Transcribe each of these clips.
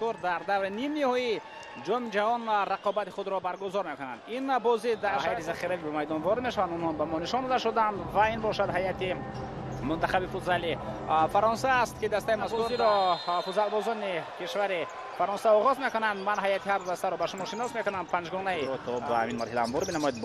мазкур дар даври нимниҳоии ҷоми ҷаҳон рақобати худро баргузор мекунанд. Ин бозӣ дар ҳайати захиравӣ ба майдон ворид мешаванд, онҳо ба мо нишон дода шуданд ва ин бошад ҳайати мунтахаби футзали Фаронса аст, ки дастаи мазкурро футзалбозони кишвари Фаронса оғоз мекунанд. Ман ҳайати ҳар дастаро ба шумо шинос мекунам. Панҷгонаи то ба ҳамин марҳила ҳам бурд менамояд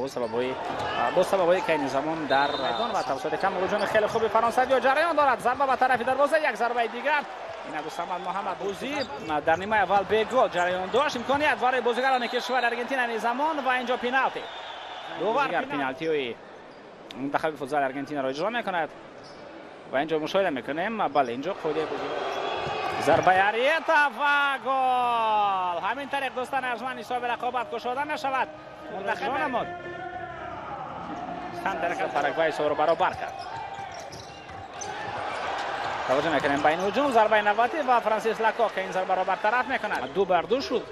бо сабабҳои ки айни замон дар майдон ва тавассути кам ҳуҷуми хеле хуби фаронсавиё ҷараён дорад. Зарба ба тарафи дарвоза, як зарбаи дигар. Ин Абдусамад Муҳаммад бозӣ дар нимаи аввал бегол ҷараён дошт. Имконият барои бозигарони кишвари Аргентина айни замон ва инҷо пеналти. Довар пеналтиҳои мунтахаби футзали Аргентинаро иҷро мекунад ва инҷо мушоҳида мекунем. Бале, инҷо қоидаи бозӣ. Зарбаи Ариета ва гол. Ҳамин тариқ дӯстони арҷманд ҳисоби рақобат кушода мешавад. Мунтахаб намуд. Чанд дақиқа Парагвай ҳисобро баробар кард. Таваҷҷӯҳ мекунем ба ин ҳуҷум. Зарбаи навбатӣ ва Франсис Лако ки ин зарбаро бартараф мекунад. 2-2 шуд.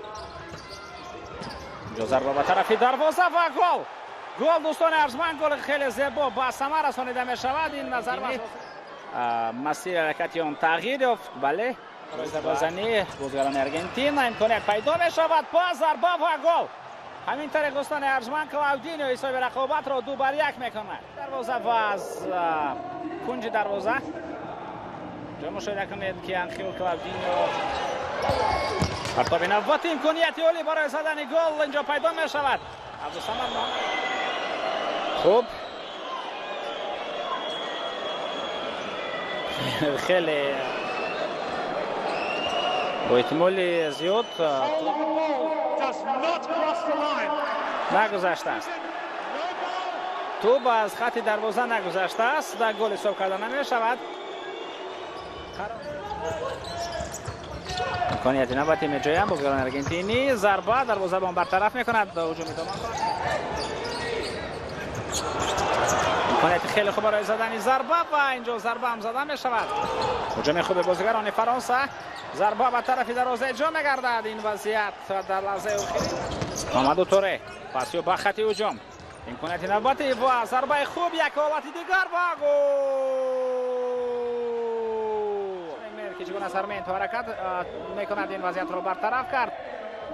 Инҷо зарба ба тарафи дарвоза ва гол. Гол дӯстони арҷманд, голи хеле зебо ба самар расонида мешавад. Ин зарба масири ҳаракати он тағйир ёфт. Бале, зарбазании бозигарони Аргентина имконият пайдо мешавад. Пас зарба ва гол. Ҳамин тариқ дӯстони арҷманд Клаудинио ҳисоби рақобатро 2-1 мекунад. Дарвоза ва аз кунҷи дарвоза ҷо мушоҳида кунед, ки Анхел Клаудинио партоби навбати имконияти олӣ барои задани гол инҷо пайдо мешавад. Абдусамад Муҳаммад хуб хеле бо эҳтимоли зиёд нагузаштааст. Тӯб аз хати дарвоза нагузаштааст, дар гол ҳисоб карда намешавад. Имконияти навбати меҷоям бозигарони аргентинӣ. Зарба дарвозабон бартараф мекунад. Ҳуҷум идома хоҳад. Имконияти хеле хуб барои задани зарба ва инҷо зарба ҳам зада мешавад. Ҳуҷуми хуби бозигарони Фаронса. Зарба ба тарафи дарвоза иҷро мегардад. Ин вазъият дар лаҳзаи охирин. Мамаду Туре пасиё ба хати ҳуҷум. Имконияти навбатӣ ва зарбаи хуб, як ҳолати дигар ва гол. Ки чигуна Сарменто ҳаракат мекунад, ин вазъиятро бартараф кард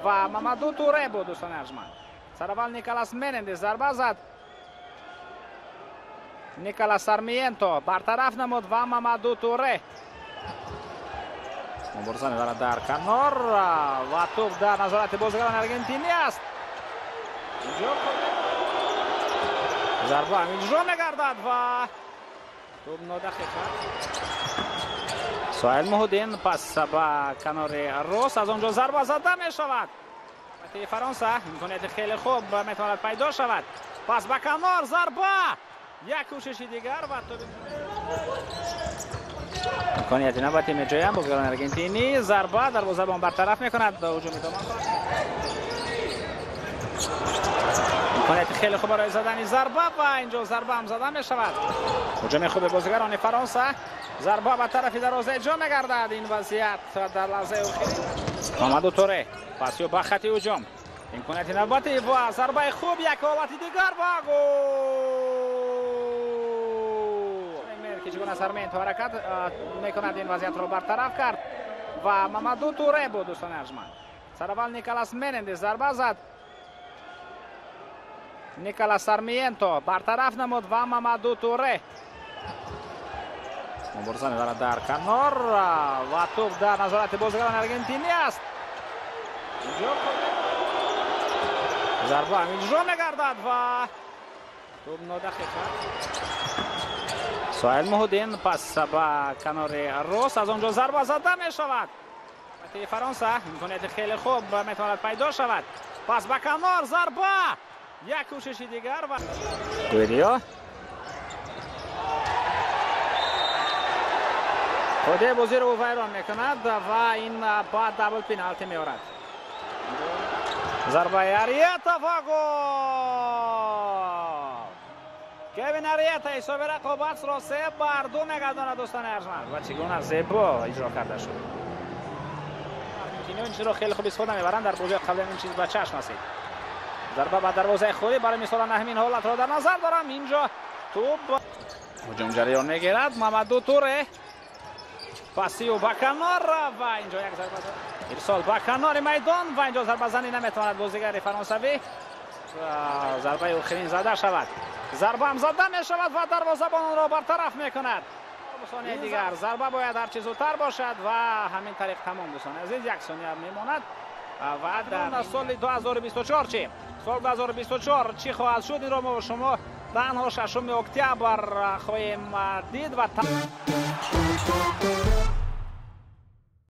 ва Мамаду Туре буд дӯстони арҷманд. Сараввал Николас Менендес зарба зад. Николас Сармиенто бартараф намуд ва Мамаду Туре мубориза мебарад дар канор ва тӯб дар назорати бозигарони аргентинӣ аст. Зарба ҳам иҷро мегардад ва тӯб нодақиқ. Соҳил Муҳуддин пас ба канори рост, аз он ҷо зарба зада мешавад. Фаронса имконияти хеле хуб метавонад пайдо шавад. Пас ба канор зарба, як кӯшиши дигар ва имконияти навбати меҷоям бозигарони аргентинӣ. Зарба дарвозабон бартараф мекунад. Ҳуҷум идома хоҳад. Имконияти хеле хуб барои задани зарба ва инҷо зарба ҳам зада мешавад. Ҳуҷуми хуби бозигарони Фаронса. Зарба ба тарафи дарвоза иҷро мегардад. Ин вазъият дар лаҳзаи охирин. Мамаду Туре пасиё ба хати ҳуҷум. Имконияти навбатӣ ва зарбаи хуб, як ҳолати дигар ва гол. Ки чигуна Сарменто ҳаракат мекунад, ин вазъиятро бартараф кард ва Мамаду Туре буд дӯстони арҷманд. Сараввал Николас Менендес зарба зад. Николас Сармиенто бартараф намуд ва Мамаду Туре мубориза мебарад дар канор ва тӯб дар назорати бозигарони аргентинӣ аст. Зарба ҳам иҷро мегардад ва тӯб нодақиқ. Соҳил Муҳуддин пас ба канори рост, аз он ҷо зарба зада мешавад. Фаронса имконияти хеле хуб метавонад пайдо шавад. Пас ба канор зарба, як кӯшиши дигар ва Гуирио қоидаи бозиро ӯ вайрон мекунад ва ин ба дабл пеналти меорад. Зарбаи Ариета ва гол. Кевин Ариета ҳисоби рақобатро 3-2 мегардонад дӯстони арҷманд ва чӣ гуна зебо иҷро карда шуд. Аргентиниҳо ин чизро хеле хуб истифода мебаранд. Дар бозиҳои қабли ин чиз ба чашм расид. Зарба ба дарвозаи холӣ барои мисол ҳамин ҳолатро дар назар дорам. Инҷо тӯб ҳуҷум ҷараён мегирад. Мамаду Туре пасиу ба канор ва инҷо як зарба. Ирсол ба канори майдон ва инҷо зарбазанӣ наметавонад бозигари фаронсавӣ. Зарбаи охирин зада шавад. Зарба ҳам зада мешавад ва дарвозабон онро бартараф мекунад. Сонияи дигар зарба бояд ҳарчи зудтар бошад ва ҳамин тариқ тамом, дӯстони азиз, як сония мемонад. Ва дар соли 2024 чӣ? Соли 2024 чӣ хоҳад шуд? Инро мо шумо танҳо 6 октябр хоҳем дид ва